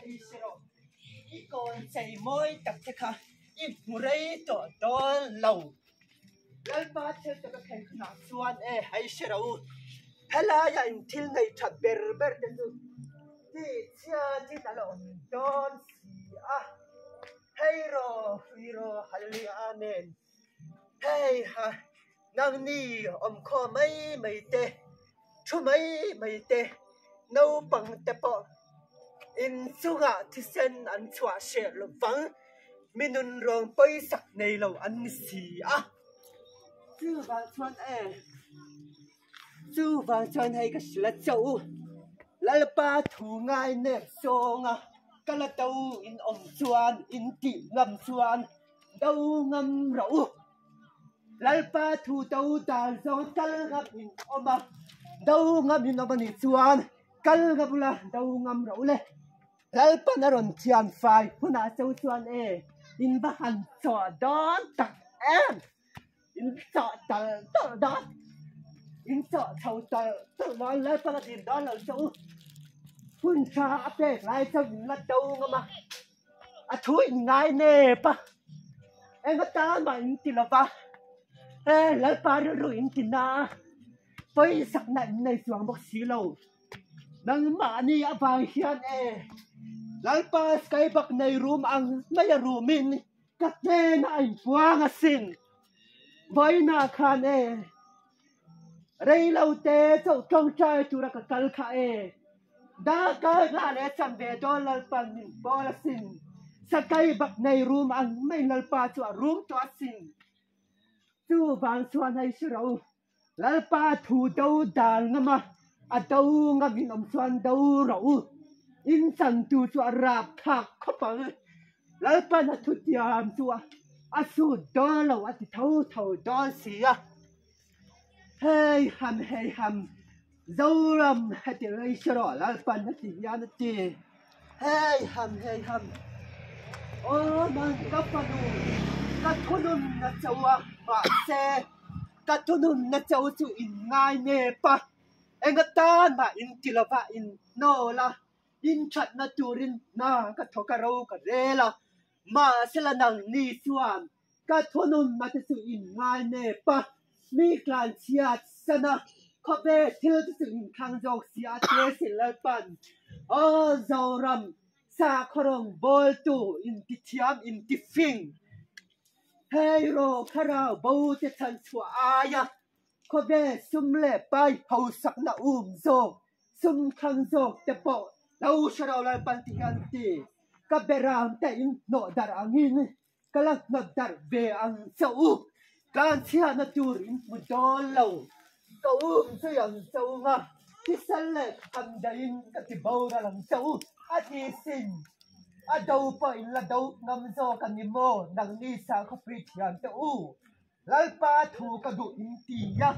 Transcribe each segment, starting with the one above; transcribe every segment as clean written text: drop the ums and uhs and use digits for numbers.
Hei hre rawh, i kawn chei mawi tak te kha i hmu rei tawh dawn lo. Lalpa thil taka khen hunah chuan e hei hre rawh u, helaiah in thil nei tha ber ber te chu tih chhiatin a la awm dawn si a. Hei rawh, hrui rawh, Hallelujah Amen. Hei ha, nangni awmkhawm mai mai te, thu mai mai te, naupang te pawh inchungah thisen an chhuah hreh lo vang, mi nunrawng pawisak nei lo an ni si a. Chuvang chuan e, chuvang chuan hei ka hrilh a chauh u, Lalpa thu ngai nep zawnga ka la do in awm chuan, in tih ngam chuan Do ngam rawh u. Lalpa thu do dan zawng kal ngam in awm a, do ngam in awm a nih chuan kal ngam ula do ngam rawh u le. Lalpan a rawn thian fai hunah cho chuan e in va han chawh dawn tak em! In chawh tal tal dawn, in chawh chho tal tal dawn, Lalpan a dil dawn lo che u. Hun tha a pek lai chuan in la do ngam a. A thu in ngai nep a, eng atan mah in ti lova, e Lalpa rilru in ti na a, pawisakna in nei chuang bawk si lo. Nangmahni avang hian e Lalpa sky bak nei rum ang mai a rumin ka hnenah a inpuang asin. Vawiinah khan e Reilote chauh tawngtai tura ka kal kha e. Darkar nghah leh chan ve dawn Lalpan min pawl asin. Sakai bak nei rum ang mai Lalpa chu a rum tawh asin. Chuvang chuan hei hre rawh u, Lalpa thu do dal ngam a, a do ngam in awm chuan do rawh u. In chantu chu a rap thlak khawp ang. Lalpan a thutiam chu a sut dawn lo a ti tho tho dawn si a. Hei ham hei ham Zoram heti rei hre rawh Lalpan heti hian a ti Hei ham hei ham Aw man ka fanu ka thunun na chauh a mahse ka thunun na chauh chu in ngai nep a enga tan mah in ti lova in hnawl a in thatna turin hna ka thawk a ro ka rel a mahse la nang ni chuan Ka thununna te chu in ngai nep a, mi tlan chhiat san a, khawvel thil te chu in thlang zawk si a te si Lalpan, Aw Zoram, sakhaw rawngbawltu intithiam intifing, hei rawh thlarau bo te chhan chhuah aia khawvel sum leh pai hausakna um zawk Sum thlang zawk te pawh lo hre lo Lalpan ti hian ti, ka beram te in hnawh darh angin ka la hnawt darh ve ang che u, tlanchhiatna tur in hmu dawn lo, ka um zui ang che u nga, thisel leh tham daihin ka ti boral ang che u, a ti sin. A do pawh in la do ngam zawk a ni maw, nangni sakhawpui thiam te u, Lalpa thu ka duh in ti a,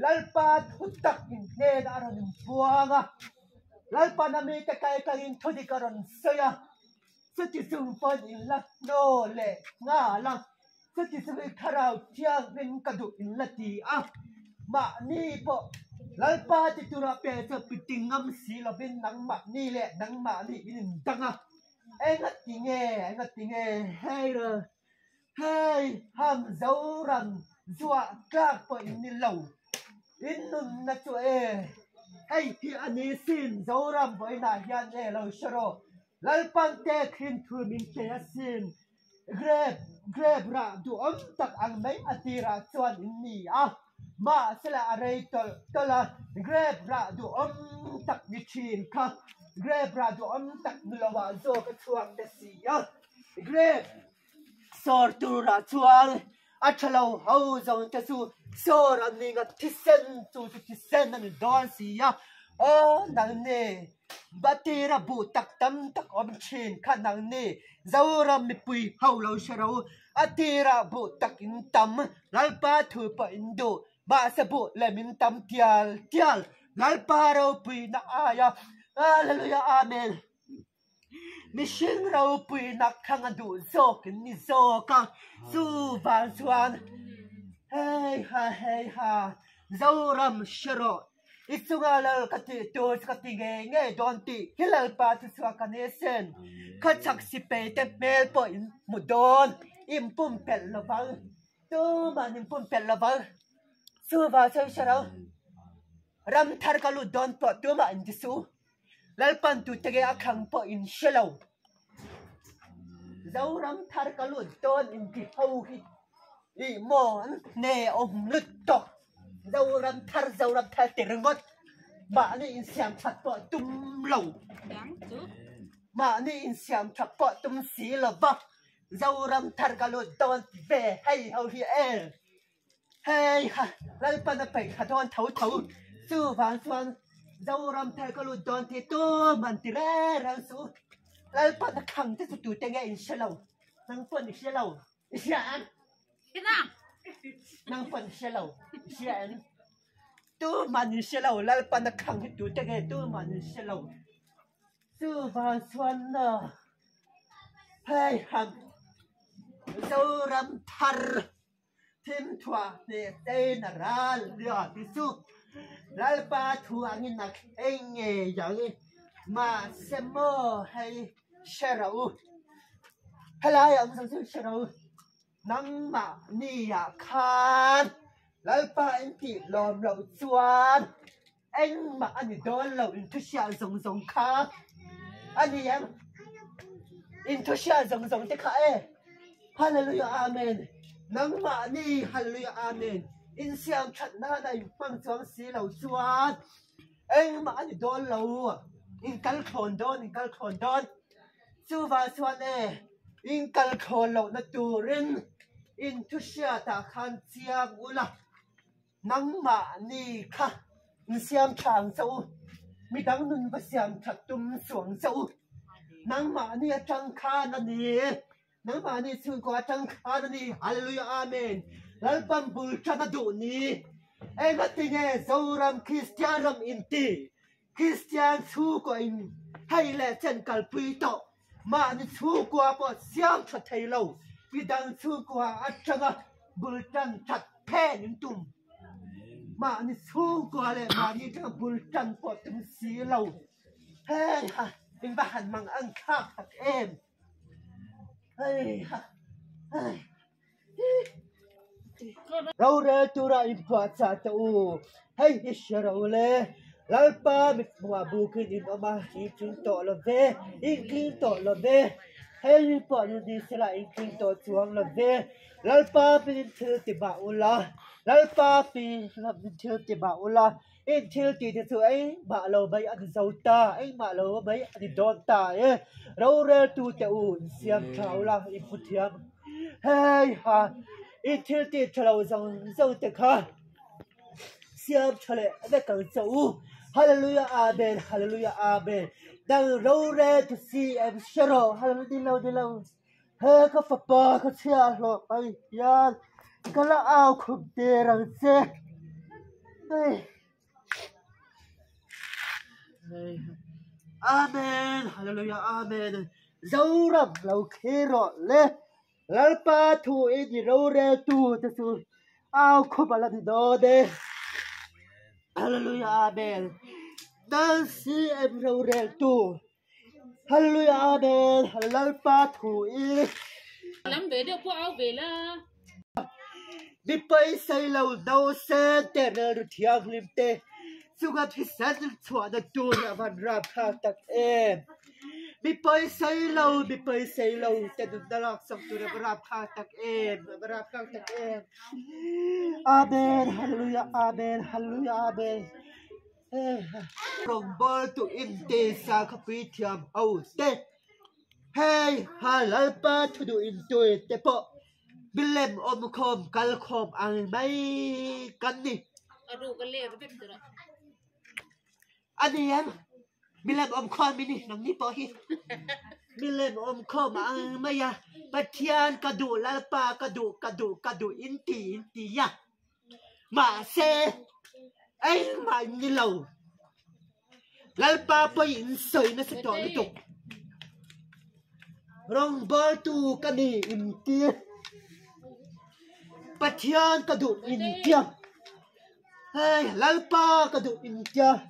Lalpa thu tak in hnenah a rawn inpuang a, Lalpa na mite kai kalin thu dik a rawn sawi a, chuti chung pawn in la hnaw leh nghal a, chuti chungin thlarau thianghlim ka duh in la ti a, mahni pawh Lalpa ti tura pe chu piti ngam si lovin nangmahni leh nangmahni in indang a, engati nge, engati nge hei ral. Hei ham Zoram zuah tlak pawh in ni lo, in nunna chu e, hei hi a ni sin Zoram vawiinah hian e lo hre rawh, Lalpan te khin thu min pe asin, grep grep rah duhawm tak ang mai a tirah chuan in ni a, mahsela a rei tawlh tawlh a, grep rah duhawm tak ni thin kha grep rah duhawm tak ni loah zawk a chhuak ta si a. Grep sawr turah chuan a tha lo ho zawng te chu sawr an ni nga thisen chu chu thisen a ni dawn si a, aw nangni batira buh tak tam tak awm thin kha nangni Zoram mipui ho lo hre ro a tirah buh tak in tam Lalpa thu pawh in duh mahse buh lem in tam tial tial Lalpa ropuina aia Hallelujah Amen. Mihring ropui nak thlang a duh zawk in ni zawk a, chuvang chuan hei ha hei ha Zoram hre rawh. I chunga lal ka tih tur chu ka ti ngei ngei dawn tih hi Lalpa chu chhuak ka ni asin. Khawchhak sipei te hmel pawh in hmu dawn, in pumpelh lovang, tumah in pumpelh lovang. Chuvang chuan hre lo, ram thar ka lut dawn pawh tumah in ti suh. Lalpan tute nge a thlang pawh in hre lo. Zoram thar ka lut dawn in ti ho hi ih maw an hne awm lut tawh. Zoram thar Zoram thar ti ringawt mahni insiam that pawh tum lo. Mahni insiam that pawh tum si lo va Zoram thar ka lut dawn ti ve hei ho hi e. Hei kha Lalpan a peih thla dawn tho tho, chuvang chuan Zoram thar ka lut dawn tih tum an ti reng reng chu Lalpan a thlang te chu tute nge in hre lo, nang pawn i hre lo, i hria em? Nang pawn i hre lo, i hria em? Tuman in hre lo, Lalpan a thlang hi tute nge tuman in hre lo, chuvang chuan hei han Zoram thar. Thimthuah hneh tein a ral nia ti chu Lalpa thu angin a thleng ngei ang i, mahse maw hei hre rawh u, helai awm zawng chu hre rawh u, nangmah niah khan Lalpa in tih lawm loh chuan engmah a ni dawn lo inthuhriat zawng zawng kha a ni em? Inthuhriat zawng zawng te kha e. Hallelujah Amen Nangmahni Hallelujah Amen Insiam that nana in hmang chuang si lo chuan engmah a ni dawn lo in kal thlawn dawn in kal thlawn dawn chuvang chuan e in kal thlawn lohna turin inthuhriatah khan chiang ula. Nangmahni kha insiam tha ang che u, midang nun va siam that tum suh ang che u. Nangmahni atang khan a ni, nangmahni chhungkaw atang khan a ni. Hallelujah Amen. Lalpan bul tan a duh ni. Engatinge Zoram Kristian ram inti Kristian chhungkaw in hei leh chen kalpui tawh mahni chhungkua pawh siam tha thei lo, midang chhungkua atanga bul tan that phen in tum. Mahni chhungkua leh mahni atanga bul tan pawh tum si lo. Hei ha, in va han mang ang thlak tak em. Hei ha, hei. Rorel tura inpuahchah teh u, hei hi hre ro le, Lalpa mithmuhah bukin in awm a, in tling tawh lo ve, in tling tawh lo ve, hei hi pawh ni ni sela in tling tawh chuang lo ve, Lalpa pinin thil ti mah ula, Lalpa pinin thil ti mah ula, in thil tih te chu engmah lo mai a ni zo ta, engmah lo mai a ni dawn ta e, roreltu teh u insiam tha ula, in hmu thiam hei ha, in thil tih tha lo zawng zawng te kha siam tha leh vek ang che u, Hallelujah Amen, Hallelujah Amen, nang roreltu CM hre rawh, Hallelujah ni lo ni lo. He ka fapa ka chhiah hlawh mai hian ka la au khum der ang che. Amen Hallelujah Amen Zoram lo thlir rawh le Lalpa thu i ni rorel tu te chu au khum a la ni dawn e Hallelujah Amen Dal CM rorel tu Hallelujah Amen Lalpa thu i. Lam ve deuh pawh au ve la. Mi paisai lo no sen te rilru thianghlim te chunga thisen chhuahna tur hi a van rapthlak tak em. Mi paisai lo mi paisai lo te nunna laksak tur a va rapthlak tak em a va rapthlak tak em. Amen Hallelujah Amen Hallelujah Amen. Rawngbawltu inte sakhawpui thiam ho te, hei ha Lalpa thu duh intui te pawh milem awmkhawm kalkhawm ang mai kan ni. A ni em? Milem awmkhawm i ni nangni pawh hi. Milem awmkhawm ang mai a, Pathian ka duh Lalpa ka duh ka duh ka duh inti inti a. Mahse, engmah in ni lo. Lalpa pawi in sawi nasa tawh lutuk. Rawngbawltu ka ni in ti. Pathian ka duh in tia. Hei Lalpa ka duh in tia,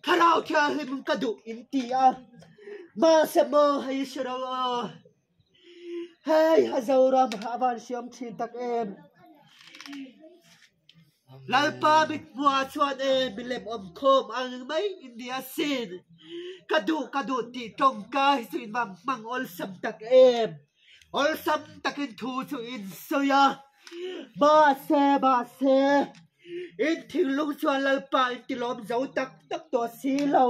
Thlarau Thianghlim ka duh in ti a, mahse maw hei hre lo aw. Hei a Zoram a van hriam thin tak em. Lalpa mithmuah chuan e milem awm khawm ang mai in ni asin. Ka duh ka duh tih tawngka hi chu in van hmang awlsam tak em. Awlsam takin thu chu in sawi a, mahse mahse in thinlung chuan Lalpa in tilawm zo tak tak tawh si lo.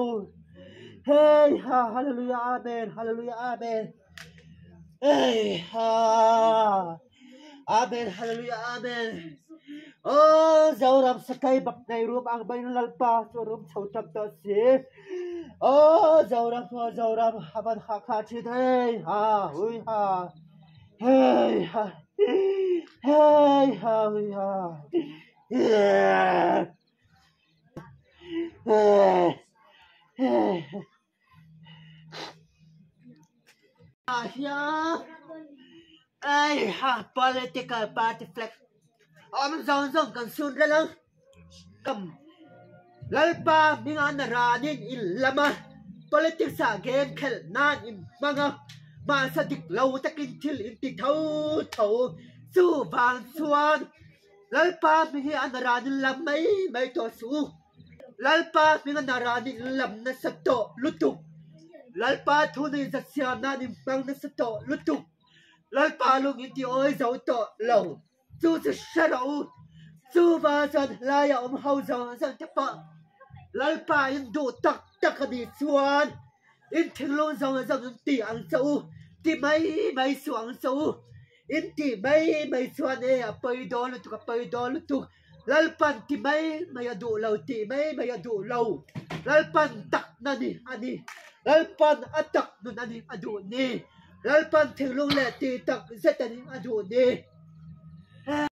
Hei ha Hallelujah Amen Hallelujah Amen Hei ha Amen Hallelujah Amen Aw Zoram sakai bak nei rum ang mai in Lalpa chu a rum chho tam tawh si. Aw Zoram aw Zoram a van hah kha thin hei ha hui ha hei ha hei ha hui ha Hei ha political party flag awm zawng zawng kan sun rel ang. Kam Lalpa hminga na ranin in lam a, politics ah game khelh nan in hmang a, mahse dik lo takin thil in ti tho tho. Chuvang chuan Lalpa hming hi a na ranin lam mai mai tawh suh u. Lalpa hminga na ranin in lam nasa tawh lutuk. Lalpa thu nei zat siam nan in hmang nasa tawh lutuk. Lalpa lung in ti awi zo tawh lo. Chu chu hre rawh u, chuva chuan hlaia awm ho zawng zawng te pawh Lalpa in duh tak tak a nih chuan in thinlung zawng zawng in ti ang che u, ti mai mai suh ang che u, in tih mai mai chuan e a pawi dawn lutuk a pawi dawn lutuk, Lalpan ti mai mai a duh lo tih mai mai a duh lo, Lalpan takna ni a ni, Lalpan a tak nun a ni a duh ni. Lalpan thinlung leh tih tak zet a nih a duh ni.